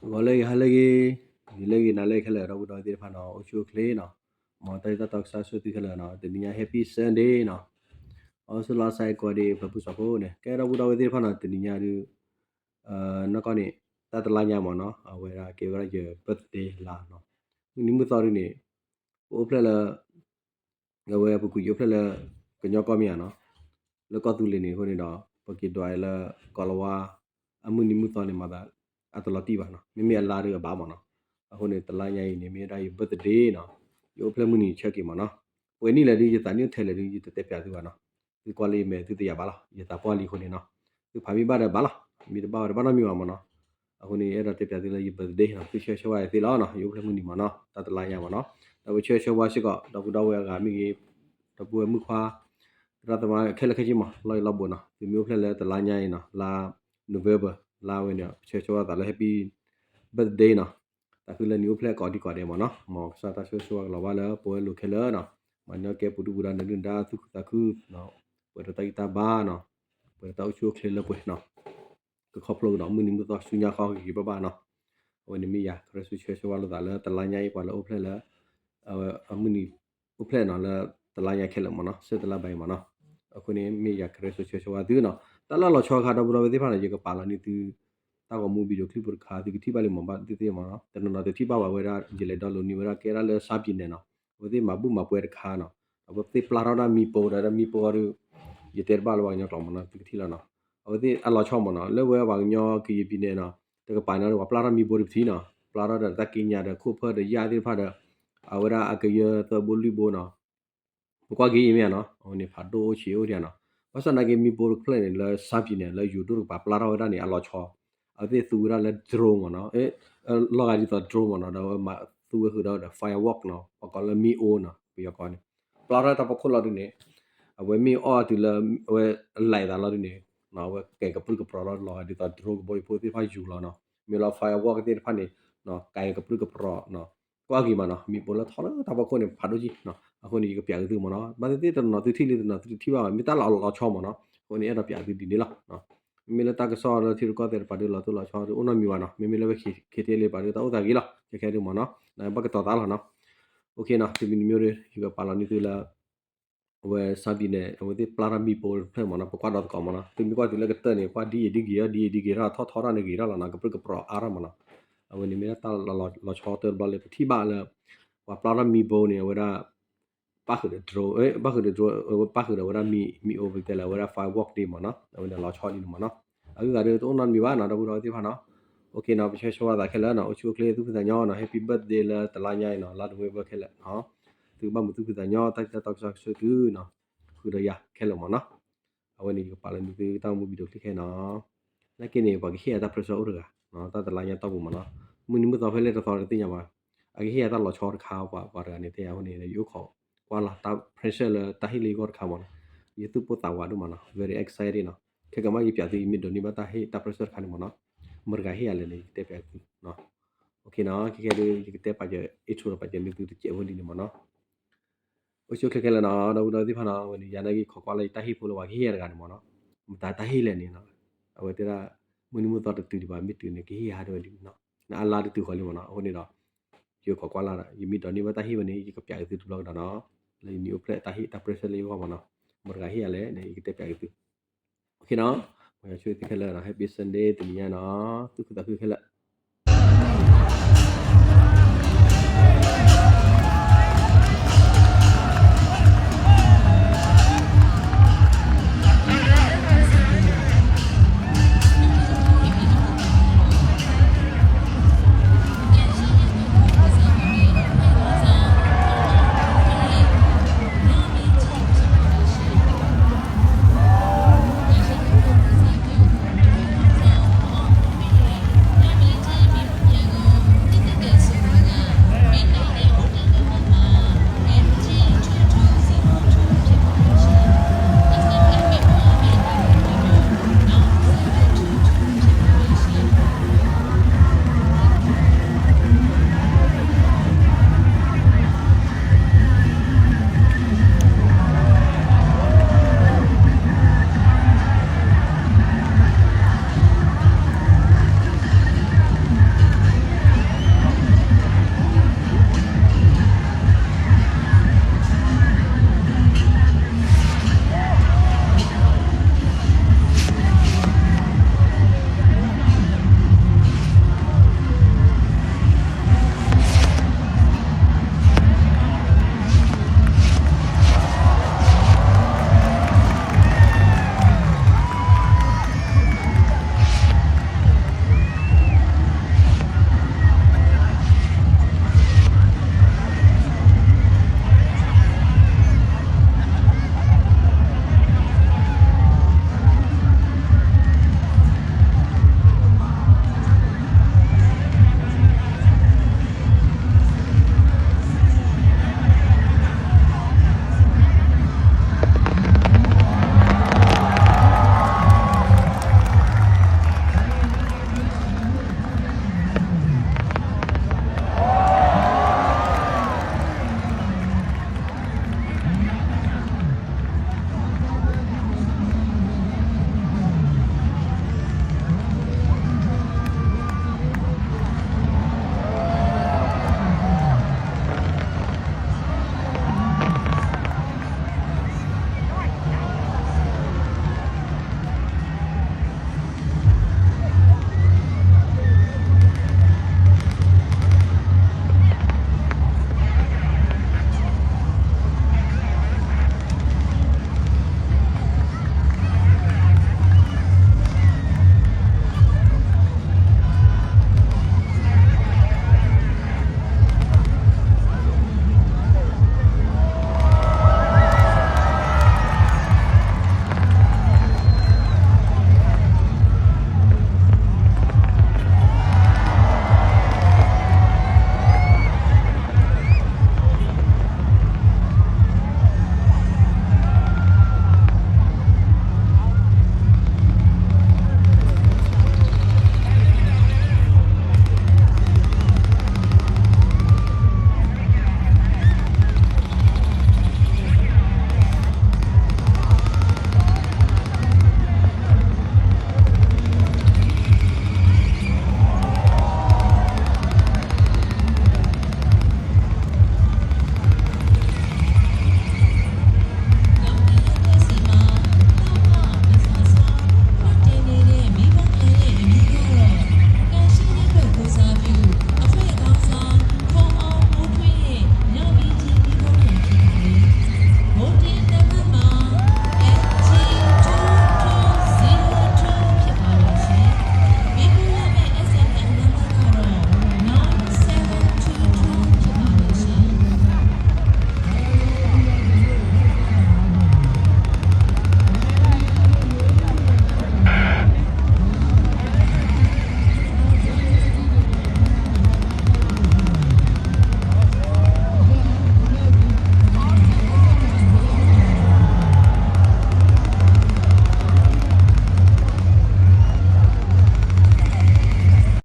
ဂီၤလၢဂ့ၤ ဟါလၢဂ့ၤ နံၤလၢဂ့ၤ နၤလၢဂ့ၤခဲလၢာ် ဒီပုၢ်ဒီဝဲၢ်သ့ၣ်တဖၣ်နီၤ အိၣ်ဆူၣ်အိၣ်ချ့နီၤ, မ်တၢ်စံးတၢ်ကစီၣ်ဆၢသုခဲလၢာ်နီၤ, တနံၤညါ Happy Sunday နီၤ, အီစလါစဲကွၢ်ဒံး ပှၤပူၤစီၤဖိန့ၣ် ကဲဒီပုၢ်ဒီဝဲၢ်သ့ၣ်တဖၣ်နီၤ တနံၤညါဒုး နီၢ်ကီၢ်န့ၣ် တၢ်တလါညါမ့ၢ်နီၤ အဝဲဒၣ်ကဲဝဲဒၣ်ယ birthday လါနီၤ, မုၢ်နံၤမုၢ်သီဒုးန့ၣ် ပအိၣ်ဖျဲၣ်လၢ အဝဲပကွံာ်ယအိၣ်ဖျဲၣ်လၢ ကညီကီၢ်မ့ၢ်ဧါနီၤ, လၢကီၢ်သူလ့ၤန့ၣ်အဃိန့ၣ်ဒီး ပက့ၤဒွးလၢကီၢ်လဝါ အမုၢ်နံၤမုၢ်သီန့ၣ်မၤသး အတလီၤတံၢ်ဘၣ်နီၤ, မ့မ့ၢ်အလါဒုးအဘၣ်မ့ၢ်နီၤ, အဃိန့ၣ် တလါညါအံၤန့ၣ် မ့ၢ်ဝဲဒၣ်ယ birthday နီၤ, ယအိၣ်ဖျဲၣ်မုၢ်နံၤဆၢက့ၤမ့ၢ်နီၤ, ပှဲၤနံၣ်လဲၣ်ဒုး ယသးနံၣ်အိၣ်ထဲလဲၣ်ဒုး ယတတဲပၠးသုဘၣ်နီၤ, သုကွၢ်လၢယမဲာ်သုတယာ်ဘၣ်လီၤ, ယသးပှၢ်လံအဃိန့ၣ်နီၤ, သုဖးမ့ၢ်ဘၣ်ဒီးဘၣ်လီၤ, မ့ၢ်တဘၣ်ဝဲတဘၣ်နီတမံၤဘၣ်မ့ၢ်နီၤ, အဃိန့ၣ် အဲၣ်ဒိးတဲပၠးသုလၢယ birthday နီၤ, သုဆၢဂ့ၤဆၢဝါသ့လီၤနီၤ, ယအိၣ်ဖျဲၣ်မုၢ်နံၤမ့ၢ်နီၤ, တၢ်တလါညါမ့ၢ်နီၤ, ဒီးပဆၢဂ့ၤဆၢဝါစ့ၢ်ကီး ဒီပုၢ်ဒီဝဲၢ်အဂၤမ့ၢ်ဂ့ၤ, ဒီပုၢ်ဝဲၢ်မုၣ်ခွါ သရၣ်သမါခဲလၢာ်ခဲဆ့မ့ၢ် လီၤယံၤလီၤဘူးနီၤ, သုမ့ၢ်အိၣ်ဖျဲၣ်လၢတလါညါအံၤနီၤ, လါ November လါဝဲန့ၣ် ပဆၢဂ့ၤဆၢဝါသးလၢ Happy birthday နီၤ, သးခုလၢနံၤအိၣ်ဖျဲၣ်ကိးဒံကိးဒဲးမ့ၢ်နီၤ, မ်ကစၢ်တၢ်ဆၢဂ့ၤဆၢဝါကလီၤဘၣ်လၢပဝဲလိၤခဲလၢာ်နီၤ, မၤန့ၢ်ကဲပူၤဒုၣ်ပူၤဒါ နၢဒုၣ်နဒါ သူၣ်ခုသးခု ပှဲၤဒီးတၢ်ဂံၢ်တၢ်ဘါနီၤ, ပှဲၤဒီးတၢ်အိၣ်ဆူၣ်အိၣ်ချ့လၢပှဲၤနီၤ, ကခီဖျိကဒီးမုၢ်နံၤမုၢ်သီဆူညါဃီက့ၤက့ၤဘၣ်ဘၣ်နီၤ, အဝဲန့ၣ်မ့ၢ်ယၤ ကရၢစူၢ်ဆၢဂ့ၤဆၢဝါလိာ်သးလၢတလါညါအံၤ ပှၤလၢအိၣ်ဖျဲၣ်လၢ အဝဲအမုၢ်နံၤအိၣ်ဖျဲၣ်နီၤ လၢတလါညါခဲလၢာ်မ့ၢ်နီၤ, ဆၢတလါဘၣ်အံၤမ့ၢ်နီၤ, အဃိန့ၣ် မ့ၢ်ယၤ ကရၢစူၢ်ဆၢဂ့ၤဆၢဝါသုနီၤ, တၢ်လၢအလီၤဆီအခါ ဒီပုၢ်ဒီဝဲၢ်သ့ၣ်တဖၣ်နီၤ ယကပာ်လီၤန့ၢ်သု တၢ်ဂီၤမူ video clip ဖိတခါ သုကထံၣ်ဘၣ်လံမ့ၢ် ဘၣ်သ့ၣ်သ့ၣ်မ့ၢ်နီၤ, တနီၤနီၤတထံၣ်ဘၣ်ဘၣ်ဝဲဒၣ် ယလဲၤ download န့ၢ်ဝဲဒၣ်ကဲဒၣ်လၢ ရှမ်းပြည်နယ် နီၤ, အဝဲသ့ၣ်မၤဘူၣ်မၤပှဲၤတခါနီၤ, အဝဲသ့ၣ်ပျၢ်ထီၣ်ဒၣ်မံပိဒၣ်ဒၣ်မံပိအီၤဒုး ယတဲတဘၣ်လၢပှၤကညီကျိာ်မ့ၢ်နီၤ သုကထံၣ်လီၤနီၤ, အဝဲသ့ၣ်အလီၤဆီမ့ၢ်နီၤ လၢဝဲပှၤကညီ ကရင်ပြည်နယ် နီၤ, တကပၤန့ၣ်ဒီးပှၤပျၢ်ထီၣ်မံပိတပထံနီၤ, ပျၢ်ထီၣ်ဒီးတၢ်ကံးညာ်ဒီးခိၣ်ဖၢဒီးယၣ်သ့ၣ်တဖၣ်ဒီး အဝဲဒၣ်အကယၢသၢဘိလွံၢ်ဘိနီၤ ပကွၢ်က့ၤအံၤမ့ၢ်ဧါနီၤ, အဝဲန့ၣ် ဖးဒိၣ်အိၣ်ဆံးအိၣ်ဒံးဧါနီၤ, ဘၣ်ဆၣ်သနာ်က့ မံပိတဖျၢၣ်န့ၣ် လၢ ရှမ်းပြည်နယ် လၢယိၤဒိၣ်တကပၤပျၢ်ထီၣ်ဝဲဒၣ်န့ၣ် အလီၤဆီ, အဝဲသ့ၣ်သူဝဲဒၣ်လၢ drone မ့ၢ်နီၤ, လီၤဂာ်ဒ်သိး drone မ့ၢ်နီၤ, ဒီးအဝဲမၤသူဝဲဃုာ်ဒီး firework နီၤ, ပှၤကိးလၢမ့ၣ်အူနီၤ ပယီၤကိးန့ၣ်, ပျၢ်ထီၣ်တၢ်ဖီခိၣ်လီၤဒုးန့ၣ်, အဝဲမ့ၢ်အီၣ်တုၤလၢ အဝဲလဲၤသးလီၤဒုးန့ၣ်, အဝဲကဲကပြုၢ်ကပြီၤလီၤ လီၤဂာ်ဒ်သိး drone ကဘီယူၤဖိသ့ၣ်တဖၣ်ယူၤလီၤနီၤ, မ့ၢ်လီၤ firework သ့ၣ်တဖၣ်န့ၣ် ကဲကပြုၢ်ကပြီၤနီၤ ကွၢ်က့ၤမ့ၢ်နီၤ, မံပိလၢထီၣ်လၢတၢ်ဖီခိၣ်န့ၣ် ဖးဒိၣ်ကံနီၤ, အဃိန့ၣ် ယကပျးက့ၤသုမ့ၢ်နီၤ, ဘၣ်သ့ၣ်သ့ၣ်တနီၤနီၤသုထံၣ်လံ တနီၤနီၤသုတထံၣ်ဘၣ်ဘၣ် မ့ၢ်တၢ်လီၤလီၤဆီမ့ၢ်နီၤ, အဃိန့ၣ် အဲၣ်ဒိးပျးသုဒ်န့ၣ်လီၤ. မ့မ့ၢ်လၢတၢ်ကစီၣ်လၢထံရူၢ်ကီၢ်သဲးတပၤဒုး လီၤတိၢ်လီၤဆီဒုး အိၣ်နီတမံၤဘၣ်နီၤ, မ့မ့ၢ်လၢဝဲ ခ့ထံလ့ ပာ်ဒုး တၢ်အိၣ်သးဂ့ၤလီၤ, ခဲခဲဒုးမ့ၢ်နီၤ, ဘၣ်ကတီၤသးလီၤနီၤ. အဝဲတမံၤတမံၤဒီး ယကပာ်လီၤန့ၢ်သုလၢ အဝဲ ရှမ်းပြည်နယ် အဝဲသ့ၣ်ပျၢ်ထီၣ်မံပိတဖျၢၣ်မ့ၢ်နီၤ, ပကွၢ်ဒီးသကိးမ့ၢ်နီၤ, သုမ့ၢ်ကွၢ်တုၤလၢကတၢၢ်န့ၣ် ကွၢ်ဒ်အံၤဒ်ဂ့ၤ ဒ်အံၤဒ်ဂ့ၤထီၣ် ထီၣ်ထီထီၣ်န့ၣ်ဂ့ၤထီၣ်လီၤနီၤ, ကပြုၢ်ကပြီၤအါထီၣ်မ့ၢ်နီၤ. အဝဲန့ၣ်မ့ၢ်ဒၣ်တၢ်လီၤလီၤဆီတဘျီလၢပထံၣ်ဘၣ်လၢ ပှၤပျၢ်ထီၣ်မံပိန့ၣ် အဝဲဒၣ် ပၣ်ဃုာ်ဒီး drone ပၣ်ဃုာ်ဒီး drone ပၣ်ဃုာ်ဒီးဝဲဒၣ်မံ မံအိၣ်ပတဲလၢဝဲဒၣ် firework ဒ်မ့ၢ်နီၤ, အဝဲန့ၣ်လီၤဆီဒ်န့ၣ်မ့ၢ်နီၤ. အဂုၤအဂၤဒီးတအိၣ်နီတမံၤဘၣ်နီၤ ဒီပုၢ်ဒီဝဲၢ်သ့ၣ်တဖၣ်နီၤ. အဃိန့ၣ် ပဆၢဂ့ၤဆၢဝါသးခဲလၢာ်နီၤ, အိၣ်ဆူၣ်အိၣ်ချ့သူၣ်ဖှံသးညီနီၤ, Happy birthday လၢတလါညါအံၤနီၤ, လါ November ခဲလၢာ်နီၤ, သုကဘၣ်မုာ်သူၣ်ဖှံသးညီ တၢ်ထံၣ်တၢ်တီကစီၣ်ကဆၢသုနီၤ, ဃုာ်ဒီးယၤခဲလၢာ်မ့ၢ်နီၤ. အဝဲန့ၣ်ယကပာ်လီၤန့ၢ်သုတၢ်ဂီၤမူ video clip ခဲနီၤ. နာ်က့န့ၣ် ပှၤကဟ့ၣ်ယၤတၢ် pressure အိၣ်တဂၤ, တၢ်တလါညါတီၢ်ပူၤမ့ၢ်နီၤ, မုၢ်နံၤမုၢ်သီဖဲလဲၣ်တသီတသ့ၣ်ညါဘၣ်, အကဟ့ၣ်ယၤတၢ်လီၤဆီတခါ ပှၤပှၤတဂၤန့ၣ်တဲယၤအဃိန့ၣ် ယအိၣ်ခိးကွၢ်လီၤတၢ် pressure လၢတၢ်ဟ့ၣ်လၢယဂီၢ်တခါမ့ၢ်နီၤ, ယသူၣ်ပိၢ်သးဝးဒိၣ်မးနီၤ, very excited နီၤ. ခဲကမၣ်ယပျးသု ယမ့ၢ်ဒိးန့ၢ်ဘၣ်တၢ်ဟ့ၣ်တၢ် pressure တခါန့ၣ်မ့ၢ်နီၤ, မတၤတဂၤဟ့ၣ်ယၤလဲၣ်န့ၣ် ယကတဲပျးသုနီၤ. ခဲခဲဒီး ယကတဲပာ်စၢၤ intro ဒီးပာ်စၢၤန့ၢ်သုတစဲးဖိဒ်န့ၣ်မ့ၢ်နီၤ. အိၣ်ဆူၣ်အိၣ်ချ့ခဲလၢာ်နီၤ ဒီပုၢ်ဒီဝဲၢ်သ့ၣ်တဖၣ်နီၤ, အဝဲန့ၣ် ယၤနာ်က့ခိးကွၢ်လၢယတၢ်ဟ့ၣ်ဖိလၢပှၤကဟ့ၣ်ယၤတဂၤန့ၣ်မ့ၢ်နီၤ, မတၤတၢ်ဟ့ၣ်လဲၣ်န့ၣ်နီၤ, အဝဲတဲဒၣ် မုၢ်နံၤမုၢ်သီတတုၤဒံးဘၣ် မ့ၢ်တုၤန့ၣ် ကဟ့ၣ်ယၤတဝဲဒ်နီၤ, နအလါတတုၤဃီလံမ့ၢ်နီၤ, အဃိန့ၣ်ဒီး ယခိးကွၢ်လၢ်ဒီး ယမ့ၢ်ဒိးန့ၢ်ဘၣ်တၢ်ဟ့ၣ်ဝဲန့ၣ် ယကပျးက့ၤသုတဘျီကဒီးနီၤ, လၢယနံၤအိၣ်ဖျဲၣ်တၢ်ဟ့ၣ်တၢ် pressure လၢယဂီၢ်မ့ၢ်နီၤ, မတၤတဂၤဟ့ၣ်ယၤလဲၣ်န့ၣ် ယကတဲပျးက့ၤသု နီၤ, ပှၤကဆိၣ်ဂ့ၤသုခဲလၢာ်နီၤ, Happy Sunday တနံၤညါနီၤ, သူၣ်ခုသးခုခဲလၢာ်,